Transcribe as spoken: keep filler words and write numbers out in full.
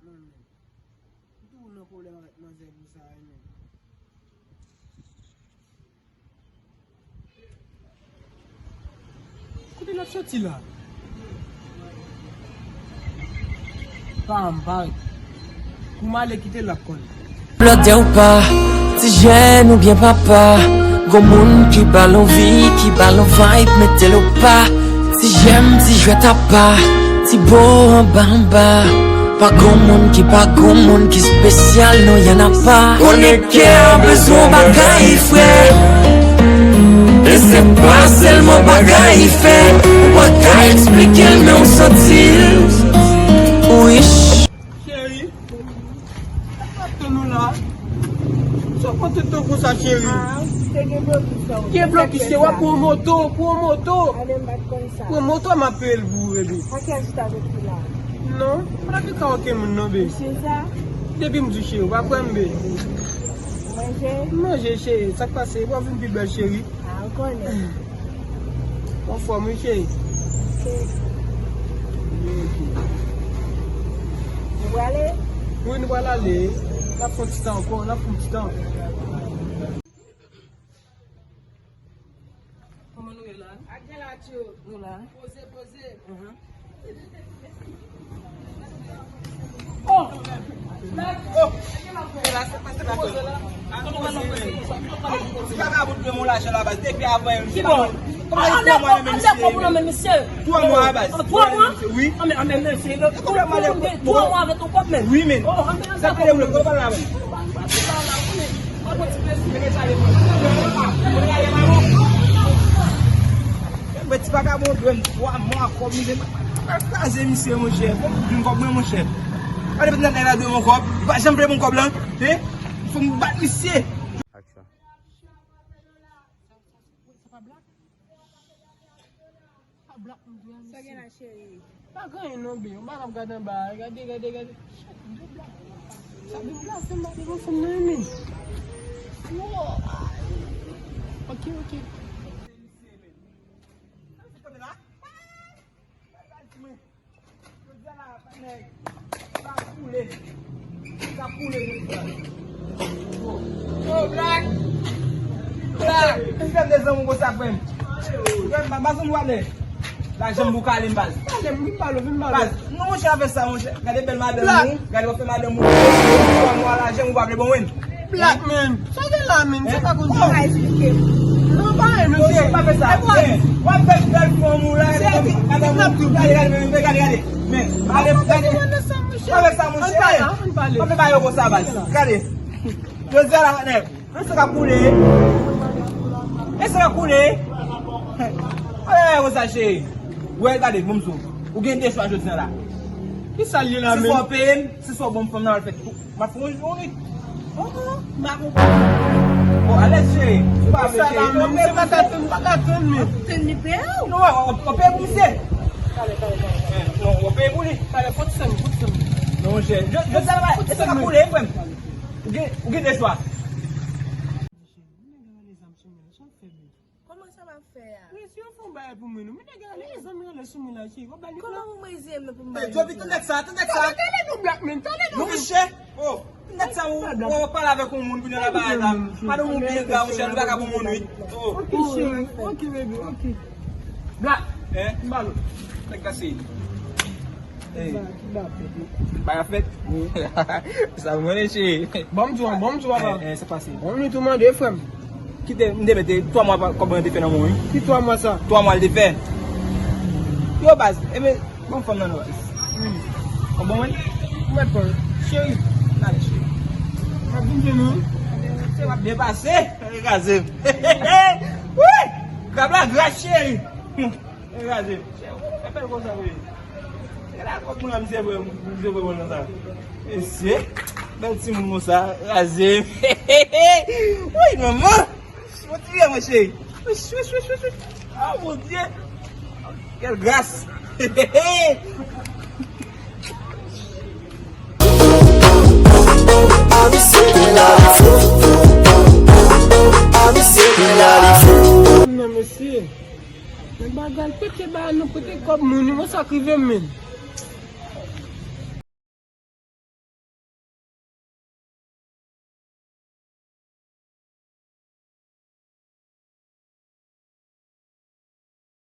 Non, men. M toujou nan pwoblèm avèk manzè pou sa, wi, men. Kote l ap soti la? Pa m, pa. Pou m ale kite l lakòl. Blòdè ou pa, ti jèn oubyen papa, gon moun ki ba l anvi, ki ba l vibe, mete l o pa. Ti jèm, ti jwèt apa, ti bo anba anba. Pa gon moun ki pa gon moun ki espesyal, non, y en a pas. Konnen kè a bezwen bagay frè. E se pa sèlman bagay fè. Ou pa ka eksplike l, men w santi l. Wi. Cheri, sa k ap tann ou la? Sa w kontan tann konsa, cheri? Ah, te gen blokis la, wi. Gen blokis, se w ap pran moto, pran moto. Ale, m pa t konn sa. Pran moto, m ap peye l pou ou, bebe. Pa ki aji ta soti la? Non, m pa t ka okenn moun, non, bebe. Ou si sa? Depi m di w cheri, w pa kwè m, bebe. Ou manje? M manje, cheri. Sa k pase? W ap vin pi bèl, cheri. Ah, ou konnen. Ou anfòm, wi, cheri. Ok. Nou prale? Wi, nou pral ale. N ap fè yon ti tan ankò, n ap fè yon ti tan. Kòman nou ye la? Ak jelato. Nou la. Poze, poze. Mhm. Oh! Oh! Ti vagabon dwe m yon lajan la baz. Depi avan yon... Ki bò? Kòman li pran mwen nan men misye? Twa mwa baz. Twa mwa? Wi. Anben, anben, mesye. Twa mwa avèk yon kòb menm. Wi, men. Sa k pale ou la? Kòman pale la menm? Mwen ti vagabon dwe m twa mwa kòb misye. Mwen kraze misye, monchè. Fò m vin kòb mwen, monchè. Gade, petèt nèg la dwe m yon kòb. Li pa janm vle ban m kòb lan. Hein? Fò m bat misye. Ak sa. Sa pa blak? Pa blak m dwe a, mesye. Sa gen la, cheri? Pa gen anyen non, bebe. Yon bagay ap gade anba a. Gade, gade, gade. Shit, de blak. Sa de blak, se m pa te konn fanm nan renmen. Wow. Ok, ok. Sa koule. Sa koule jodi a. Oh, Black! Black! Ki fè m de zanmi konsa, frè m? Frè m, pa, pa zanmi w ale. Lajan m pou kale m, baz. Kale m, vin pale, vin pale. Baz, non, monchè, afè sa, monchè. Gade bèl madanm ou, gade w ap fè madanm ou. Twa mwa lajan m ou pa vle ban mwen. Black man, sa w gen la, man? Se pa konn sa. Ou pa eksplike m. Non, pa anyen, mesye. Pa fè sa. W ap fè bèl fanm ou la. Gade, gade, gade, gade, gade. Men, gade, gade. Pa fè sa, monchè. Pa fè bagay yo konsa, baz. Gade. Jodi a la, nèg. E sa k ap koule? E sa k ap koule? Ay, ay, konsa, cheri. Wè, gade, bon, m di w. Ou gen de chwa jodi a la. Kisa l ye la menm? Se swa w peye m, se swa w ban m fanm nan al fè tou. M ap fè yon jou, wi. Oh, oh, m pa konprann. Bon, alèz, cheri. Ou pa vle, cheri. Non, men m pa ka tann, m pa ka tann, men. Tann li peye w? Non, w, w, w peye pou misye. Talè, talè, talè. Non, w peye pou li. Talè, pot san, pot san. Non, cheri. Je, je, e sa k ap koule, frè m. Ou gen, ou gen de chwa. Kòman sa va fè a? Mesye, fè yon bagay pou mwen, non. Men nèg la, li zanmi anlè sou mwen la, cheri. W ap ba li plan. Kòman pou mwen zanmi pou mwen? Tande, tande nèg sa, tande nèg sa. Tande, tande nou, Black man, tande nou. Non, monchè. Oh, nèg sa, ou, ou pale avèk yon moun, kounye a la bagay la. Madanm ou byen gra, monchè, li pa ka bon moun, wi. Oh. Ok, cheri. Ok, baby, ok. Black. Hein? M ba l. Nèg la se Ey. Bay a fèt. Sa mwen cheri. Bon, m di w, bon, m di w, papa. Eh, eh, sa pase. Bon, nou tou mande, frè m. Kite, m te mete twa mwa pa, kòb mwen te fè nan men w, wi. Ki twa mwa sa? Twa mwa l te fè. Yo, baz, e men, bon fanm nan, non, baz. Hmm. Bon, bon, wi. Mwen pran. Cheri. N ale, cheri. M ap vin jwenn ou. Se w ap byen pase. Kraze m. Wi! Gab la gras, cheri. Kraze m. Chè, ou fè bèl konsa, wi. E la kòb mwen la, misye vre, misye vre mwen nan sa. Mesye, bèl timoun konsa, kraze m. Wi, manman. Mwen ti vye, mwen cheri. Wi, wi, wi, wi, wi. Oh, mon Dieu. Quelle grâce. Non, mesye. Men bagay pete ba nou, pete kòb moun, mwen sa k rive m menm.